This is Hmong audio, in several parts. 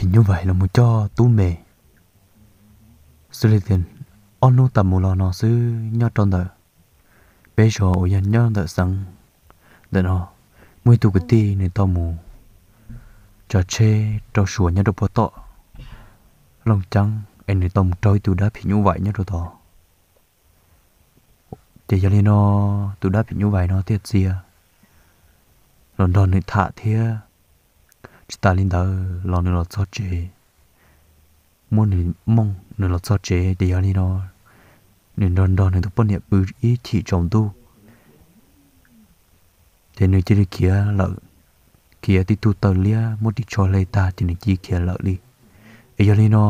phim nyuj vais los mus coj tub me. Xws li tias ob hnub tas mus los no xwb, nyob rau ntawm peb zos uas yog nyob ntawm xeev ntawm no, muaj ib tug kwv tij nws tau mus tsav tsheb rau suav nyob rau puag tom Looj Ceeb es nws tau mus raug ib tug dab phim nyuj vais nyob rau tod. Ces yog li no, tus dab phim nyuj vais no thiaj txia los nrog nws tham thiab. Tsis tas li ntawd los nws los txog tsev, muab nws mooj nws los txog tsev, ces yog li no nws nrog nrog nws tus poj niam pw ib chim tsaus ntuj. Ces nws cia li khiav lawm, khiav tib tug taw liab muab ris tsho hle tag ces nws cia li khiav lawm li. Es yog li no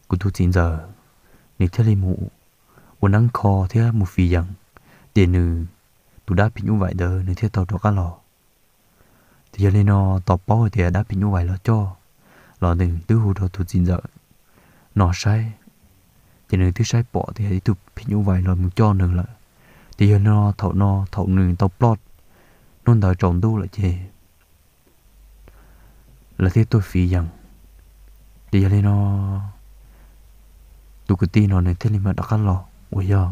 kuv tus txiv ntxawm nws thiaj li mus ua neeb kho thiab mus fiv yees, ces nws tus dab phim nyuj vais ntawd nws thiaj tau rov qab los. Ces yog li no, tau paub hais tias dab phim nyuj vais los coj, los nws twb hu rau tus txiv ntxawm no saib, ces nws twb saib pom tias ib tug phim nyuj vais los mus coj nws lawm. Ces yog li no, thaum no thaum nws tau ploj hnub ntawd tsaus ntuj lawm ces lawv thiaj tuaj fiv yees. Ces yog li no, tus kwv tij no nws thiaj li mam rov qab los uas yog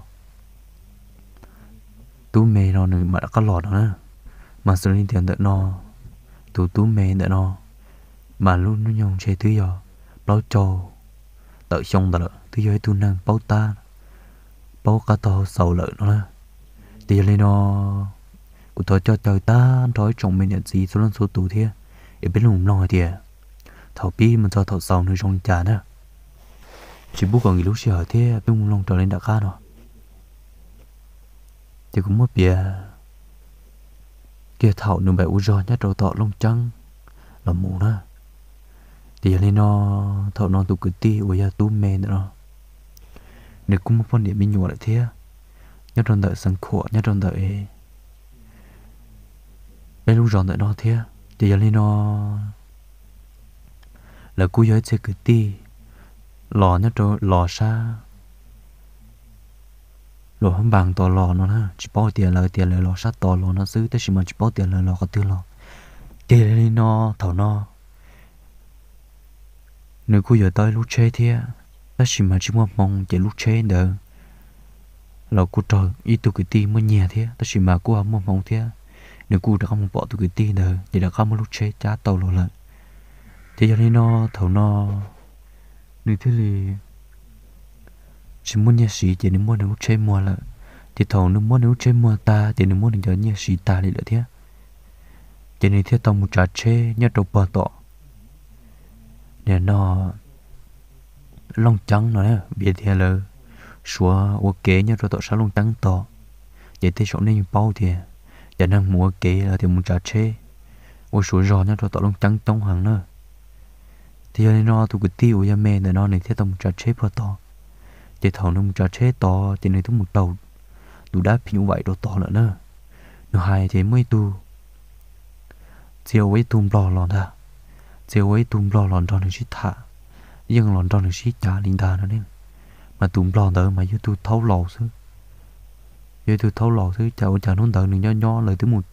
tub me no nws mam rov qab los no na. Mas xws li tias ntawm no, tus tub me ntawm no mas lub hnub nyoog ntshe twb yog plaub caug tawm xyoo ntawd lawm, twb yog ib tug neeg paub tab, paub qab tau hau xaus lawm no na. Ces yog li no, kuv thov coj caw tag nrho ib tsoom me niam txiv txhua leej txhua tus thiab, es peb los mloog hais tias thaum pib mus txog thaum xaus nws zoo li cas na. Tsis pub kom nkim lub sij hawm thiab peb mus mloog raws li nram qab no. Ces kuv muab piav kiag thaum nws npam ua zog nyob rau tom Looj Ceeb los mus na. Ces yog li no, thaum no tus kwv tij uas yog tub me ntawm no, nws kuj muaj poj niam me nyuam lawm thiab, nyob rau ntawm Xeev Khuam nyob rau ntawm peb lub zos ntawm no thiab. Ces yog li no, lawv kuj yog ib txhia kwv tij los nyob rau los sab Luam Hab Npas tod los no na, tsis paub tias lawv tias lawv los sab tod los no xwb, tab sis mas tsis paub tias lawv los qhov twg los. Ces yog li no, thaum no nws kuj yuav tau ib lub tsheb thiab, tab sis mas tsis muaj hmoo ces lub tsheb ntawd los kuj raug ib tug kwv tij muab nyiag thiab, tab sis mas kuj ho muaj hmoo thiab, nws kuj rov qab mus pom tus kwv tij ntawd ces rov qab muab lub tsheb cab tau los lawm. Ces yog li no, thaum no nws thiaj li tsis muaj nyiaj siv ces nws muab nws lub tsheb muag lawm. Ces thaum nws muab nws lub tsheb muag tag ces nws muab nws cov nyiaj siv tag li lawm thiab. Ces nws thiaj tau mus tsav tsheb nyob rau pog tom nim no Looj Ceeb no, vim tias lawv suav ua kev nyob rau tom sab Looj Ceeb tod. Ces tej saum nej yeej paub tias cov neeg mus ua kev los tias mus tsav tsheb ua suav zog nyob rau tom Looj Ceeb coob heev na. Ces yog li no tus kwv tij uas yog me ntawm no nws thiaj tau mus tsav tsheb pog tod. Ces thaum nws mus tsav tsheb tod ces nws twb mus raug tus dab phim nyuj vais rau tod lawm na. Nws hais tias muaj ib tug txia ua ib tug nplog los ntag, txia ua ib tug nplog los nrog nws sib tham, yeej los nrog nws sib cav li ntag no ne. Mas tus nplog ntawd mas yog tus thaub laus xwb, yog tus thaub laus xwb, cas ua cas hnub ntawd nws nyob nyob lawv twb mus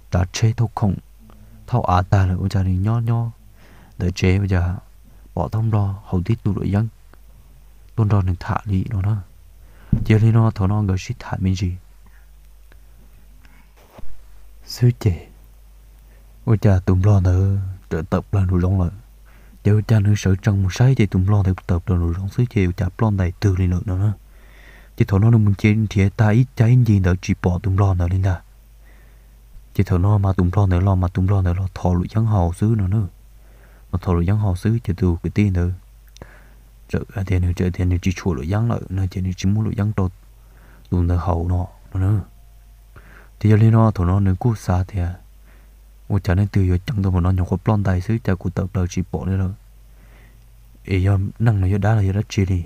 tsav tsheb thauj khoom thauj av tag lawm, ua cas nws nyob nyob ntawm tsev ua cas pom thaub nplog hauv tib tug luam yeeb tuaj nrog nws tham li no na. Ces yog li no thaum no nkawd sib tham me ntsis xwb ces ua cas tus nplog ntawd txawm tawm plaws nraum zoov lawm. Ces ua cas nws sawv tsees mus saib ces tus nplog ntawd tawm plaws nraum zoov xwb ces ua cas ploj ntais twg li lawm no na. Ces thaum no nws mus nrhiav tag ib cag ib ncig ntawd tsis pom tus nplog ntawd li ntag. Ces thaum no mas tus nplog ntawd los mas tus nplog ntawd los thov luam yeeb haus xwb no na. Los thov luam yeeb haus xwb ces tus kwv tij ntawd txawm tias nws txawm tias nws tsis tshuam luam yeeb lawm no ces nws tsis muab luam yeeb rau tus ntawd haus no no na. Ces yog li no thaum no nws kuj xav tias ua cas leej twg yuav ceev tau npaum no, nyuam qhuav ploj ntais xwb cas kuv tawm plaws tsis pom li lawm, es yog neeg los yog dab los yog dab tsi li.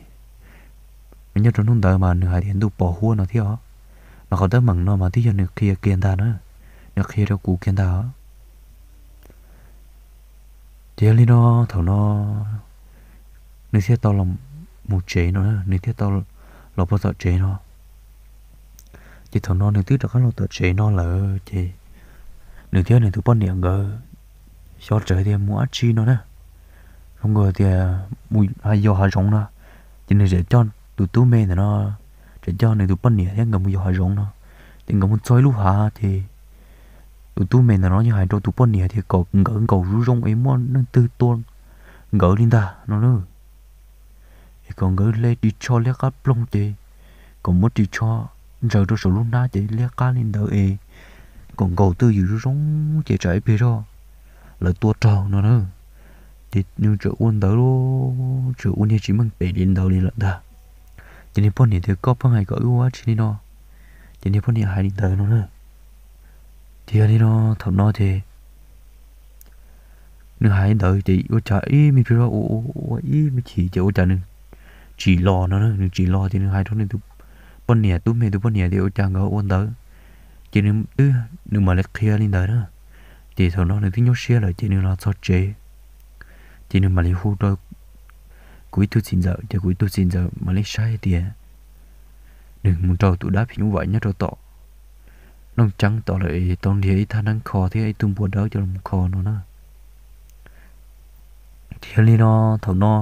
Nyob rau hnub ntawd mas nws hais tias ntuj pos huab no thiab os, mas qhov teeb meem no mas twb yog nws qhia kiag ntag na, nws qhia rau kuv kiag ntag. Ces yog li no thaum no nws thiaj tau los mus tsev no, nws thiaj tau los puag tom tsev no. Ces thaum no nws twb rov qab los tom tsev no lawm ces nws thiab nws tus poj niam nkawd xyov txawm tias mus dab tsi no na. Zoo nkaus tias mus yos hav zoov no, ces nws tseem coj tus tub me ntawm no, tseem coj nws tus poj niam thiab nkawd mus yos hav zoov no, ces nkawd mus txog ib lub hav ces tus tub me ntawm no yeej hais rau tus poj niam tias kom nkawd nkaum zoo zoo es muaj neeg twg tua nkawd li ntag no na. Es kom nkawd hle ris tsho liab qab ploog ces kom muab ris tsho ntsaws rau saum lub hnab ces liab qab li ntawd es kom nkaus twj ywm zoo zoo ces tsam ib pliag zog lawv tua raug no na. Ces nws tseem ua ntawd, tseem ua niag tsis meej pem li ntawd li lawm ntag. Ces niag poj niam tias koj pheej hais kom wb ua dab tsi li no, ces niag poj niam hais li ntawd no na. Ces yog li no thaum no ces nws hais li ntawd ces ua cas ib me pliag ua ua ib me chim ces ua cas nws tsis los no na, nws tsis los ces nws hais rau nws tus poj niam, tub me tus poj niam tias ua cas nkawd ua ntawd, ces nws twb, nws mam li qhia li ntawd na. Ces thaum no nws twb nyuaj siab lawm ces nws los txog tsev, ces nws mam li hu rau kuv ib tug txiv ntxawm, ces kuv ib tug txiv ntxawm mam li saib tias nws mus rau tus dab phim nyuj vais nyob rau tom Looj Ceeb tod lawm es tau nrhiav ib thaj neeb kho thiab ib tug npua dawb coj los kho no na. Ces yog li no thaum no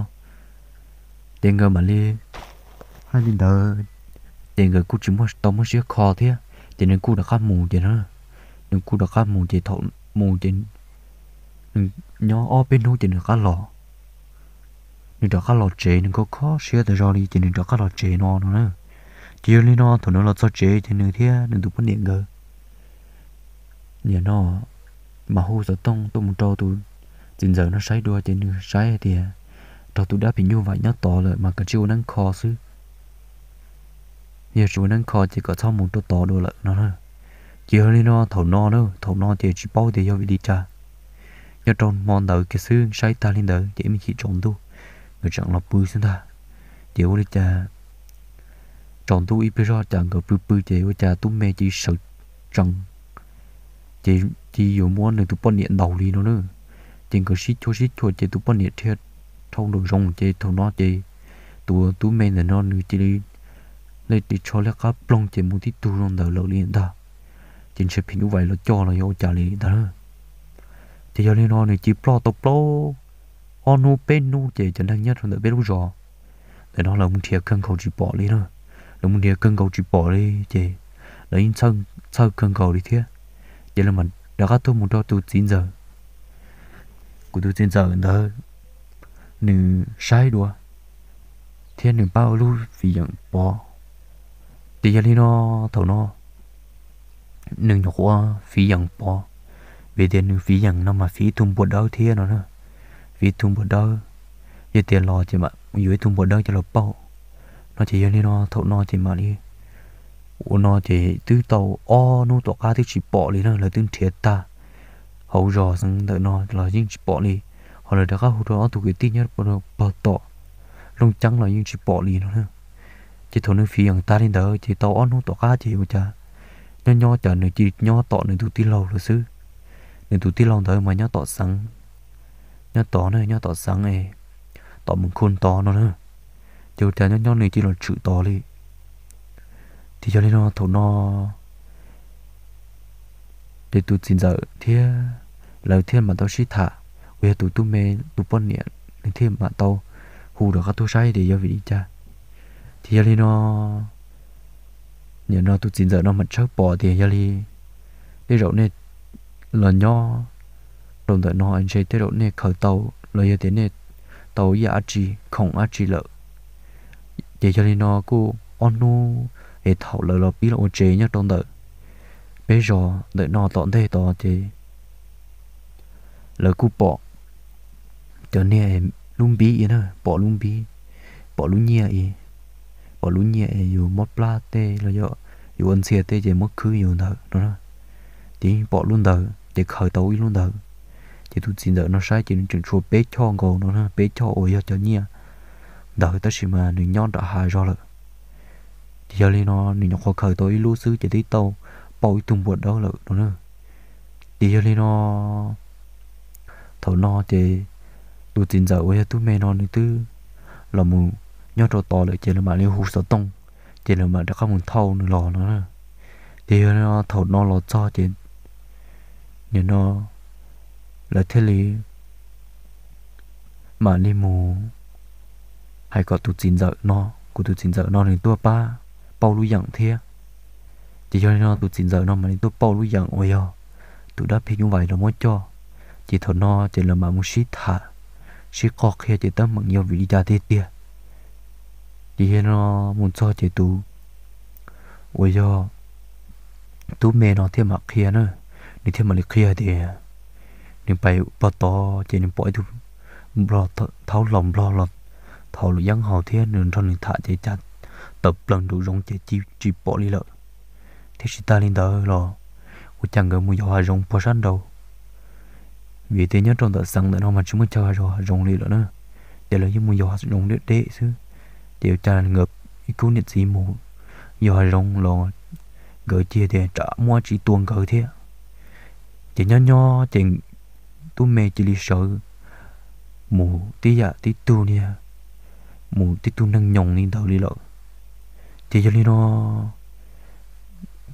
ces nkawd mam li hais li ntawd, ces nkawd kuj tsis muaj, tau muaj siab kho thiab ces nws kuj rov qab mus ces na, nws kuj rov qab mus ces thaum mus ces nws nyob ob peb hnub ces nws rov qab los, nws rov qab los tsev, nws kho kho siab tas zog li ces nws rov qab los tsev no no na. Ces yog li no thaum nws los txog tsev ces nws thiab nws tus poj niam nkawd nim no mas hu xov tooj tuaj mus rau tus txiv ntxawm no saib dua ces nws saib hais tias raug tus dab phim nyuj vais nyob tod lawm mas kav tsij ua neeb kho xwb, yog tsis ua neeb kho ces kom txhob mus rau tod dua lawm no na. Ces yog li no thaum no na, thaum no ces tsis paub tias yog vim li cas, nyob rau hmo ntawd kiag xwb saib tag li ntawd ces ib me chim tsaus ntuj nkawd tseem los pw xwb ntag. Ces ua li cas tsaus ntuj ib pliag zog cas nkawd pw pw ces ua cas tub me cia li sawv tsees, ces cia li yuav muab nws tus poj niam ntaus li no na. Ces nkawd sib chua sib chua ces tus poj niam dhia dhau nraum zoov ces thaum no ces tus tub me ntawm no nws cia li hle ris tsho liab qab ploog ces mus tib tug zoo ntawd lawm li ntag. Ces ntshe phim nyuj vais los coj los yog ua cas li ntag. Ces yog li no nws cia li ploj tau plaub, ob hnub peb hnub ces cov neeg nyob rau ntawm peb lub zos ntawm no lawv mus nrhiav kawg nkaus tsis pom li na. Lawv mus nrhiav kawg nkaus tsis pom li ces lawv yeej txhawj kawg nkaus li thiab. Ces lawv mam rov qab tuaj mus rau tus txiv ntxawm, kuv tus txiv ntxawm ntawd nws saib dua thiab nws pab ua lub fiv yeem pov. Ces yog li no thaum no nws nyuam qhuav fiv yeem pov, vim tias nws fiv yeem no mas fiv ib tug npua dawb thiab no na, fiv ib tug npua dawb, yog tias los ces mam yuav ib tug npua dawb coj los pauj no. Ces yog li no thaum no ces mam li ua no ces twb tau ob hnub tom qab twb tsis pom li na, lawv twb nrhiav tag hauv zos xeev ntawm no los yeej tsis pom li, ho lawv rov qab hu rau ob tug kwv tij nyob pog tom Looj Ceeb los yeej tsis pom li no na. Ces thaum nws fiv yeem tag li ntawd ces tau ob hnub tom qab ces ua cas nyob nyob cas nws cia li nyob tom nws tus tij laug lawm xwb. Nws tus tij laug ntawd mas nyob tom xeev, nyob tod na, nyob tom xeev es tom Moos Khus tod no na. Ces ua cas nyob nyob nws cia li los tshwm tod li. Ces yog li no thaum no ces tus txiv ntxawm thiab lawv thiaj mam tau sib tham, uas yog tus tub me tus poj niam nws thiaj mam tau hu rov qab tuaj saib tias yog vim li cas. Ces yog li no nim no tus txiv ntxawm no mam tshawb pom tias yog li tej zaum nej los nyob rau ntawm no ntshe tej zaum nej khaws tau los yog tias nej tau ib yam dab tsi khoom dab tsi lawm. Ces yog li no kuj ob hnub es thaum lawv los pib los ua tsev nyob rau ntawm peb zos ntawm no tom ntej tod ces lawv kuj pom cov niag lub npib na, pom lub npib, pom lub nyiaj, pom lub nyiaj es yus mob plab tej los yog yus ua ntxhias tej ces muab khwb yus ntawd no. Ces yeej pom lub ntawd ces khaws tau ib lub ntawd. Ces tus txiv ntxawm no saib ces nws tseem tshuav peb choj nkaus no, peb choj uas yog cov nyiaj ntawd tab sis mas nws nyob nram hav zog lawm. Ces yog li no nws nyuam qhuav khaws tau ib lub xwb ces twb tau pauj ib tug npua dawb lawm no na. Ces yog li no thaum no ces tus txiv ntxawm uas yog tub me no nws twb los mus nyob rau tod lawm ces lawv mam li hu xov tooj, ces lawv mam rov qab mus thauj nws los no na. Ces yog li no thaum no los txog ces nim no lawv thiaj li mam li mus hais kom tus txiv ntxawm no, kuv tus txiv ntxawm no nws tuaj pab pauj lub yeem thiab. Ces yog li no tus txiv ntxawm no mam li tuaj pauj lub yeem uas yog tus dab phim nyuj vais los muab coj. Ces thaum no ces lawv mam mus sib tham, sib qog qhia ces teeb meem yog vim li cas tiag tiag. Ces yog li no mus txog ces tus uas yog tub me no thiaj mam qhia na, nws thiaj mam li qhia tias nws pais pog tod ces nws pom ib tug nplog, thaub hlau nplog los thauv lub yeeb haus thiab nws nrog nws tham ces cas tawm plaws nraum zoov ces tsis pom li lawm. Thiab tsis tas li ntawd los ua cas nkawd mus yos hav zoov puag sab nraud, vim tias nyob rau ntawm xeev ntawm no mas tsis muaj chaw yos hav zoov li lawm na. Ces lawv yeej mus yos hav zoov deb deb xwb. Ces ua cas nkawd ib khub niam txiv mus yos hav zoov los nkawd cia tias tsam muaj dab tsi tua nkawd thiab. Ces nyob nyob ces tub me cia li sawv mus tib yam tib tug niag, mus tib tug neeg nyoos li ntawd li lawm. Ces yog li no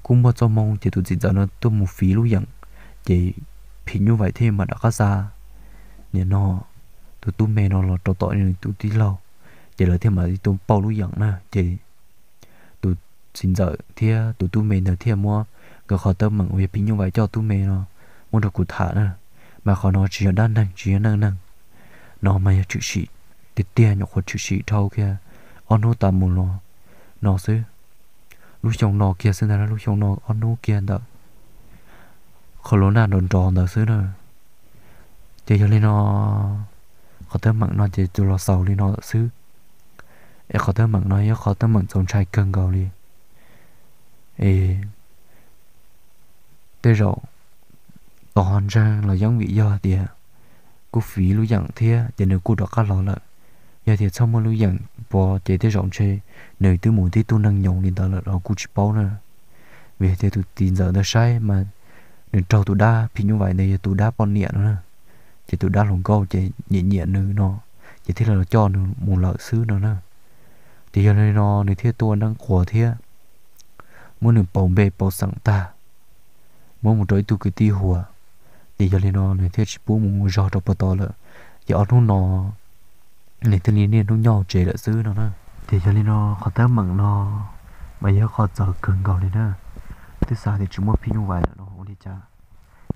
kuj muaj txoj hmoo ces tus txiv ntxawm no tuaj mus fiv lub yeem, ces phim nyuj vais thiaj mam rov qab xa nim no tus tub me no los rau tom nws tus tij laug, ces lawv thiaj mam li tuaj pauj lub yeem na. Ces tus txiv ntxawm thiab tus tub me ntawd thiaj muab nkawd qhov teeb meem uas yog phim nyuj vais coj tub me no muab rau kuv tham na. Mas qhov no tsis yog dab neeg tsis yog neej neeg, no mas yog tshwm sim tiag tiag, nyuam qhuav tshwm sim dhau kiag ob hnub tas mus los no xwb. Lub xyoo no kiag xwb ntag, lub xyoo no ob hnub kiag ntawm qhov lub nag nrov nrov ntawd xwb na. Ces yog li no qhov teeb meem no ces tsuas los xaus li no lawm xwb. Es qhov teeb meem no yog qhov teeb meem txaus ntshai kawg nkaus li. Es tej zaum tos ho ntseeg los yeej vim yog tias kuj fiv lub yeem thiab ces nws kuj rov qab los lawm. Yog tias txhob muaj lub yeem pov ces tej zaum ntshe nws twb mus tib tug neeg nyoos li ntawd lawm los kuj tsis paub na. Vim tias tus txiv ntxawm ntawd saib mas nws raug tus dab phim nyuj vais ntawd yog tus dab poj niam no na, ces tus dab hluas nkauj ces nyiam nyiam nws no, ces thiaj li los coj nws mus lawm xwb no na. Ces yog li no nws thiaj tuaj neeb quas thiab muab nws pauv npe pauv xeem tag, muab mus rau ib tug kwv tij huas. Ces yog li no nws thiaj tsis pub mus zog rau puag tod lawm. Ces ob hnub no nws thiaj li niaj hnub nyob tsev lawm xwb no na. Ces yog li no qhov teeb meem no mas yog qhov txawv kawg nkaus li na. Twb xav tias tsis muaj phim nyuj vais lawm no ua li cas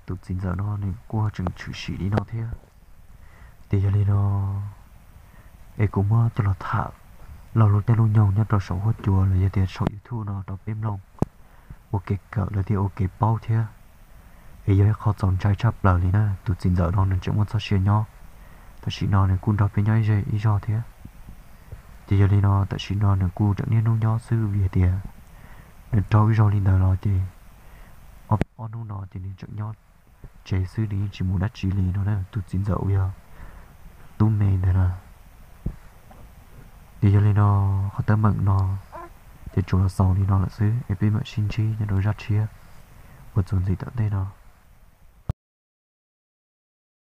tus txiv ntxawm no nws kuj tseem tshwm sim li no thiab. Ces yog li no es kuv muab coj los tham laug lub caij lub nyoog nyob rau saum huab cua los yog tias saum YouTube no rau peb mloog ua kev kawm los thiaj ua kev paub thiab. Es yog ib qho txaus ntshai tshaj plaws li na, tus txiv ntxawm no nws tseem muaj txoj sia nyob, tam sim no nws kuj nrog peb nyob ib zej ib zog thiab. Ces yog li no tam sim no nws kuj tseem niaj hnub nyob xwb vim hais tias nws raug ib zaug li ntawd los ces ob hnub no ces nws tseem nyob tsev xwb, nws yeej tsis mus dab tsi li no na, tus txiv ntxawm uas yog tub me ntawd na. Ces yog li no qhov teeb meem no ces tsuas los xaus li no lawm xwb, es peb mam sib ntsib nyob rau zaj tshiab uas txuas ntxiv tom ntej no.